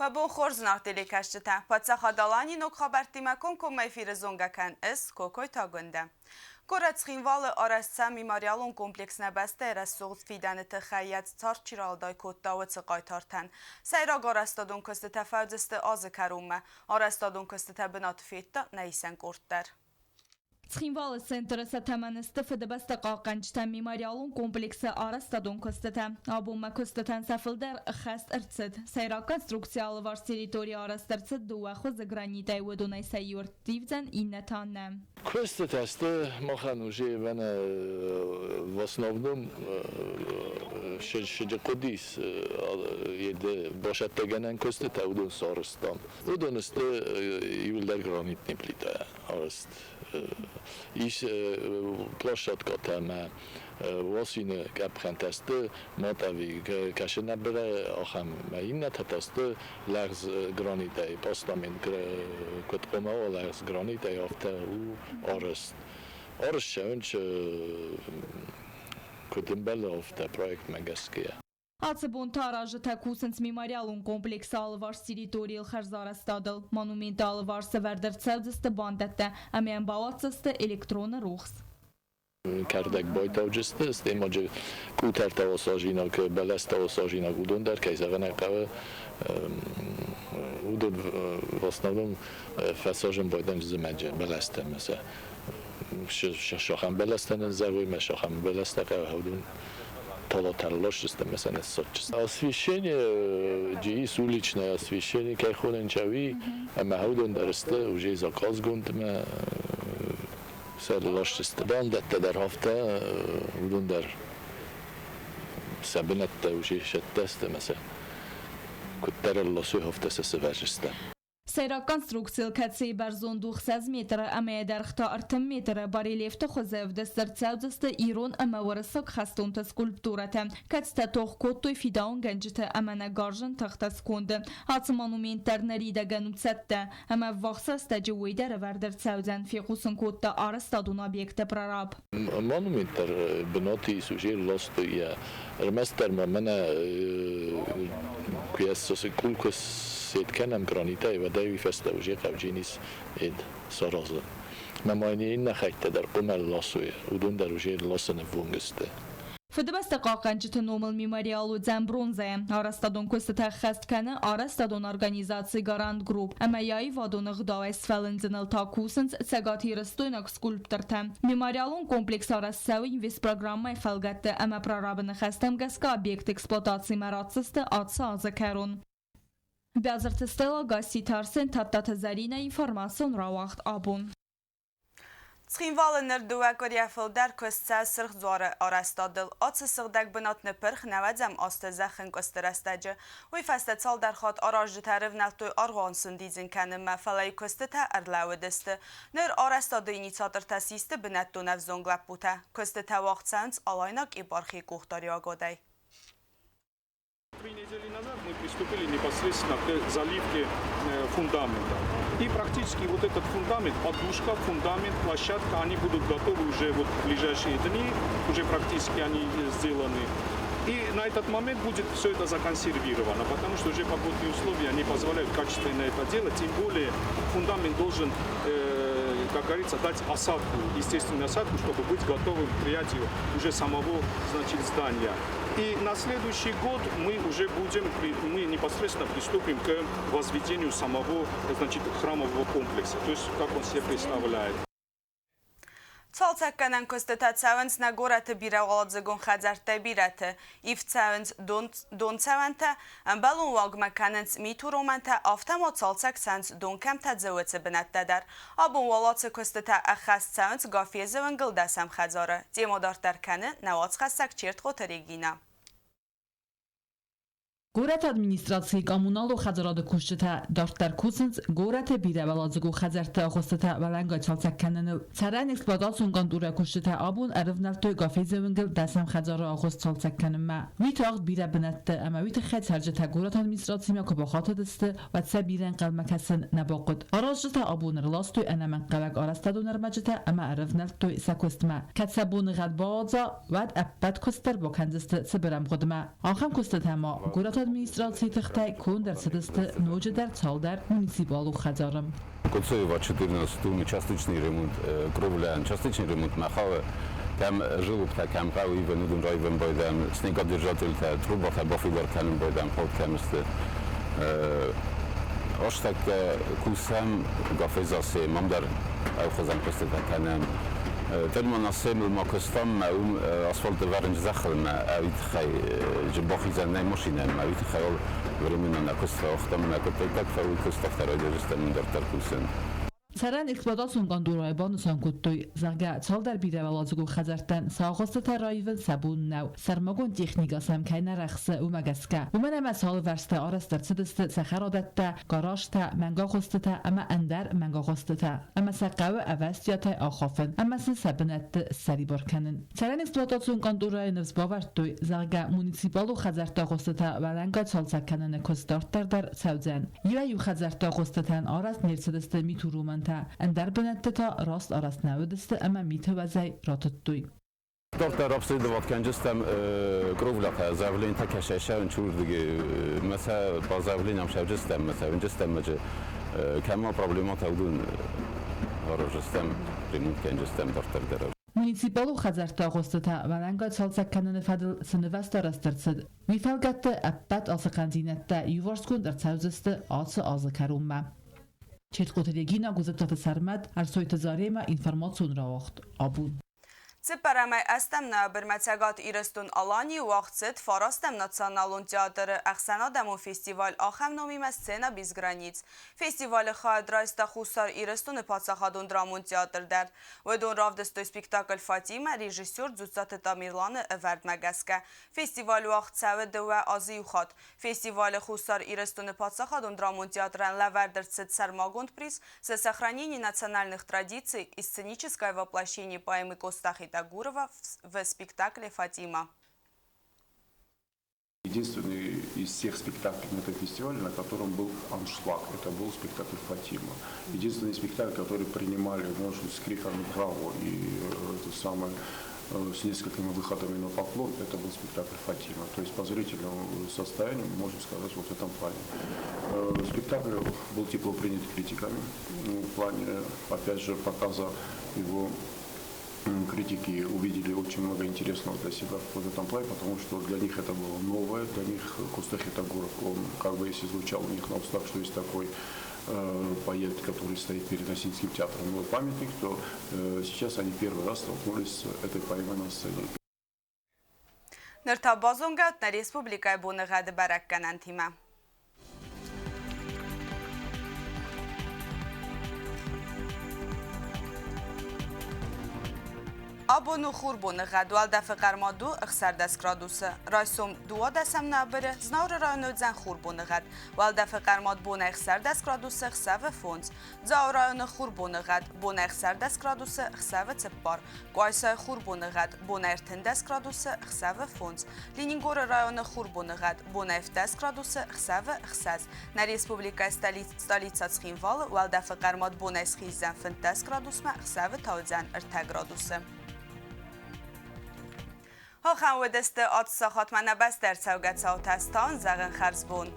Уӕ бон хорз, зынаргъ телекӕсджытӕ! Паддзахад Аланийы ног хабӕрттимӕ комкоммӕ эфиры зонгӕ кӕн ӕз, Кокойты Агуындӕ. Горӕт Цхинвалы арӕзт цӕуы мемориалон комплекс нӕ бӕстӕйы рӕсугъд фидӕны тыххӕй йӕ цард чи рауӕлдай кодта, уыцы хъайтартӕн. Сӕйраг арӕзтадон куыстытӕ фӕуыдзысты азы кӕронмӕ. Арӕзтадон куыстытӕ бынаты федта нӕ исӕн къорд дӕр. Цхинвалы центры сӕ тӕмӕны сты Фыдыбӕстӕ хъахъхъӕнджытӕ мемориалон комплексы арӕзтадон куыстытӕ. Абонмӕ куыстытӕн сӕ фылдӕр хӕст ӕрцыд. Сӕйраг конструкцийы алыварс территори арӕзт ӕрцыд дыууӕ хуызы гранитӕй, уыдонӕй сӕ иу ӕрттивдзӕн, иннӕ та нӕ. Куыстытӕ сты махӕн уже мӕнӕ в основном сыджы хъуыдис еды басӕттӕгӕнӕн куыстытӕ уыдон сарӕзтам. Уыдон сты иуылдӕр гранитный плитӕ арӕзт. Ис площадкӕтӕ ӕмӕ уасины къӕпхӕнтӕ сты, мат ӕви кӕсы нӕ бирӕ ахӕм. Иннӕтӕ та сты лӕгъз гранитӕй, постамент куыд хъуамӕ уа лӕгъз гранитӕй, афтӕ у арӕзт. Арӕзт цӕуынц куыд ӕмбӕлы, афтӕ проектмӕ гӕсгӕ. Ацы бонты аразджытӕ кусынц мемориалон комплексы алыварс территорийыл хӕрзарӕзтадыл. Монументы алыварс ӕвӕрд ӕрцӕудзысты бандӕттӕ ӕмӕ йӕм бауадздзысты электроны рухс. Кӕрдӕг байтауджысты, стӕй ма къутӕртӕ осажинаг, бӕлӕстӕ осажинаг, уыдон дӕр, кӕй зӕгъын ӕй хъӕуы, уыдон в основном фӕсажын байдайынц зымӕджы бӕлӕстӕ ӕмӕ сӕ сахӕм бӕлӕстӕ ныззӕгъой, мӕ сахӕм бӕлӕстӕ хъӕуы, уыдон талатӕлласджысты ӕмӕ сӕ ныссадджысты. Освещение есть уличное освещение, кӕй хонӕн чави, ӕмӕ уыдон дӕр сты уже заказгонд ӕмӕ сӕ ласджысты. Бандӕттӕ дӕр афтӕ, уыдон дӕр сӕ бынӕттӕ уже сӕттӕ сты ӕмӕ сӕ куыддӕр ӕрласой, афтӕ сӕ сывӕрджысты. Сӕйраг конструкцийыл, кӕцыйы бӕрзонд у 6 метры ӕмӕ йӕ дӕргъ та 30 метры, барельефты хуызы ӕвдыст ӕрцӕудзысты ирон ӕмӕ уырыссаг хӕстонты скульптурӕтӕ, кӕцытӕ тох кодтой фидауынгӕнджыты ӕмӕ нӕ гарзджын тыхты сконды. Ацы монумент дӕр ныридӕгӕн у цӕттӕ, ӕмӕ ӕввахс рӕстӕджы уый дӕр ӕвӕрд ӕрцӕудзӕн, фехъусын кодта арӕзтадон объекты прораб. Монумент дӕр бынаты ис уже ластой йӕ. Ӕрмӕстдӕр ма мӕнӕ куы къул куы сет кӕнӕм гранитӕй, уӕд ӕй уый фӕстӕ уже хъӕвджын ис ед саразын. Мӕ ма йын иннӕ хӕйттӕ дӕр хъуымӕ ласой, уыдон дӕр уже ласыны ввонг сты. Фыдыбӕстӕ хъахъхъӕнджыты номыл мемориал уыдзӕн бронзӕйӕ. Арӕзтадон куыстытӕ ӕххӕст кӕны арӕзтадон организаци Гарант Групп ӕмӕ йӕ аивадон ӕгъдауӕй сфӕлындзыныл та кусынц цӕгатирыстойнаг скульптортӕ. Мемориалон комплекс арӕзт цӕуы инвестпрограммӕйы фӕлгӕтты ӕмӕ прорабы ныхӕстӕм гӕсгӕ объект эксплуатацимӕ ратдзысты ацы азы кӕрон. Бязырты Стелла, Гасситы Арсен, Тадтаты Зӕринӕ, информацион рауагъд абон. Цхинвалы ныр дыууӕ къуырийӕ фылдӕр куыст цӕуы Сырх Дзуары арӕзтадыл. Ацы сыгъдӕг бынат ныппырх нӕуӕдзӕм азты зӕххӕнкъуысты рӕстӕджы. Уый фӕстӕ цалдӕр хатт аразджытӕ ӕрывнӕлдтой аргъуан сӕндидзын кӕнынмӕ, фӕлӕ-иу куыстытӕ ӕрлӕууыдысты. Ныр арӕзтады инициатортӕ систы бынӕттон ӕвзонг лӕппутӕ. Куыстытӕ уагъд цӕуынц Алайнаг епархийы къухдариуӕгадӕй. 3 недели назад мы приступили непосредственно к заливке фундамента. И практически вот этот фундамент, подушка, фундамент, площадка, они будут готовы уже вот в ближайшие дни, уже практически они сделаны. И на этот момент будет все это законсервировано, потому что уже погодные условия не позволяют качественно это делать. Тем более фундамент должен, как говорится, дать осадку, естественную осадку, чтобы быть готовым к принятию уже самого, значит, здания. И на следующий год мы уже будем, мы непосредственно приступим к возведению самого, значит, храмового комплекса, то есть как он себе представляет. Цалцӕггӕнӕн куыстытӕ цӕуынц нӕ горӕты бирӕуӕладзыгон хӕдзӕрттӕй бирӕты. Ивд цӕуынц донцӕуӕнтӕ, ӕмбӕлон уагмӕ кӕнынц митуромӕнтӕ, афтӕ ма цалцӕг цӕуынц донкӕмтӕ дзӕуыцы бынӕттӕ дӕр. Абон уал ацы куыстытӕ ӕххӕст цӕуынц Гафезы уынгыл дӕсӕм хӕдзары. Тема дарддӕр кӕны нӕ уацхӕссӕг Чертхъоты Регинӕ. Горӕты администрацийы коммуналон хӕдзарады кусджытӕ дарддӕр кусынц горӕты бирӕуӕладзыгон хӕдзӕртты агъуыстытӕ уӕлӕнгай цалцӕг кӕныныл. Цӕрӕн эксплуатацион къантурӕ кусджытӕ абон ӕрывнӕлдтой Гафезы уынгыл дӕсӕм хӕдзары агъуыст цалцӕг кӕнынмӕ. Уый тагъд бирӕ бынӕтты ӕмӕ уый тыххӕй цӕрджытӕ горӕты администрацимӕ куы бахатыдысты, уӕд сӕ бирӕ ӕнхъӕлмӕ кӕсын нӕ бахъуыд. Аразджытӕ абон ӕрластой ӕнӕмӕнгхъӕуӕг арӕзтадон ӕрмӕджытӕ ӕмӕ ӕрывнӕлдтой сӕ куыстмӕ. Кӕд сӕ боныгъӕд бауадза, уӕд ӕппӕт куыст дӕр бакӕндзысты цыбыр ӕмгъуыдмӕ. Ахӕм куыстытӕ ма горӕты Горӕты администрацийы тыхтӕй конд ӕрцыдысты ноджыдӕр цалдӕр муниципалон хӕдзары. Коцоева 14 уым частичный ремонт кровля, частичный ремонт ма хъӕуы, кӕм желобтӕ кӕм хъӕуы ивын, уыдон раивын байдайӕм, снегодержательтӕ, трубатӕ бафидар кӕнын байдайӕм, хъӕуд кӕм сты. Астӕккӕ кусӕм Гафезасе, мам дӕр ӕвхуызӕн куыстытӕ кӕнӕм. Тельманасе ма куыстам, мӕ уым асфальт ӕвӕрын зӕххыл мӕ ӕви тыххӕй бахизӕн нӕй машинӕмӕ, ӕви тыххӕй ол временно нӕ куыст фӕуагътам, мӕ куыддӕр фӕуый куыст, афтӕ райдайдзыстӕм дарддӕр кусын. Цӕрӕн эксплуатацион къандорайы банысан кодтой, зӕгъгӕ, цалдӕр бирӕуӕладзыгон хӕдзӕрттӕн сӕ агъуыстытӕ раивын сӕ бон нӕу, сӕрмагонд техникӕ сӕм кӕй нӕ рӕхсы, уымӕ гӕсгӕ. Уымӕн ӕмӕ сӕ алывӕрсты арӕзт ӕрцыдысты цӕхӕрадӕттӕ, гаражтӕ, мӕнгагъуыстытӕ ӕмӕ ӕндӕр мӕнгагъуыстытӕ, ӕмӕ сӕ хъӕуы ӕвӕстиатӕй ахафын ӕмӕ сын сӕ бынӕтты ссӕрибар кӕнын. Цӕрӕн эксплуатацион къандорайы ныфс бавӕрдтой, зӕгъгӕ, муниципалон хӕдзӕртты агъуыстытӕ уӕлӕнгай цалцӕг кӕныны куыст дарддӕр дӕр цӕудзӕн. Иуӕй-иу хӕдзӕртты агъуыстытӕн арӕзт не рцыдысты митуромӕнтӕ, ӕндӕр бынӕтты та раст арӕзт нӕ уыдысты ӕмӕ миты уӕзӕй ратыдтой. Дарддӕр обследовать кӕнджыстӕм кровлятӕ, заявлениетӕ кӕсӕсӕн чурдыги мӕ по заявлениям сӕвджыстӕм, мӕ сӕвджыстӕм мӕджы кӕм ма проблематӕ уыдон аразджыстӕм, ремонт кӕнджыстӕм дарддӕр дӕр. Муниципалон хӕдзӕртты агъуыстытӕ уӕлӕнгай цалцӕг кӕныны фӕдыл цы нывӕзт арӕзт ӕрцыд, уый фӕлгӕтты ӕппӕт ацы хъӕндзинӕдтӕ иуварсгонд ӕрцӕудзысты ацы азы кӕронмӕ. Четкъоты Регина, Гуызыттаты Сӕрмӕт, Ӕрсойты Заремӕ, информацион рауагъд Абон. Цыппӕрӕмӕй ӕстӕм ноябрьмӕ Цӕгат Ирыстон-Аланийы уагъд цыд фарастӕм националон театры ӕхсӕнадӕмон фестиваль ахӕм номимӕ «Сцена без границ». Фестивалы хайад райста Хуссар Ирыстоны паддзахадон драмон театр дӕр. Уыдон равдыстой спектакль «Фатимӕ» режиссер Дзуццаты Тамерланы ӕвӕрдмӕ гӕсгӕ. Фестиваль уагъд цӕуы дыууӕ азы иу хатт. Фестивалы Хуссар Ирыстоны паддзахадон драмон театрӕн лӕвӕрд ӕрцыд сӕрмагонд приз «За сохранение национальных традиций и сценическое воплощение поэмы Коста Хетагурова в спектакле «Фатима». Единственный из всех спектаклей на этом фестивале, на котором был аншлаг, это был спектакль «Фатима». Единственный спектакль, который принимали, может, с криками «Браво» и это самое, с несколькими выходами на поклон, это был спектакль «Фатима». То есть по зрительному состоянию, можем сказать, вот в этом плане. Спектакль был тепло принят критиками, в плане, опять же, показа его критики увидели очень много интересного для себя в этом плане, потому что для них это было новое, для них Коста Хетагуров, он как бы если звучал у них на устах, что есть такой поэт, который стоит перед Осинским театром, его памятник, то сейчас они первый раз столкнулись с этой поэмой на сцене. Ныр та базонгӕ ут нӕ республикӕйы боныгъӕды бӕрӕггӕнӕнтимӕ. Абон у хурбоныгъӕд, уӕлдӕфы хъӕрмад у 16 градусы. Райсом 12 ноябры Знауыры районы уыдзӕн хурбоныгъӕд. Уӕлдӕфы хъӕрмад бонӕй 16 градусы, ӕхсӕвы 5. Дзауы районы хурбоныгъӕд, бонӕй 16 градусы, ӕхсӕвы 4. Къуайсайы хурбоныгъӕд, бонӕй 13 градусы, ӕхсӕвы 5. Ленингоры районы хурбоныгъӕд, бонӕй 17 градусы, ӕхсӕвы 6. Нӕ республикӕйы столицӕ Цхинвалы уӕлдӕфы хъӕрмад бонӕй схиздзӕн 15 градусмӕ, ӕхсӕвы та уыдзӕн 3 градусы. Ахӕм уыдысты ацы сахатмӕ нӕ бӕстӕ ӕрцӕугӕ цаутӕ. Стауын зӕгъын хӕрзбон.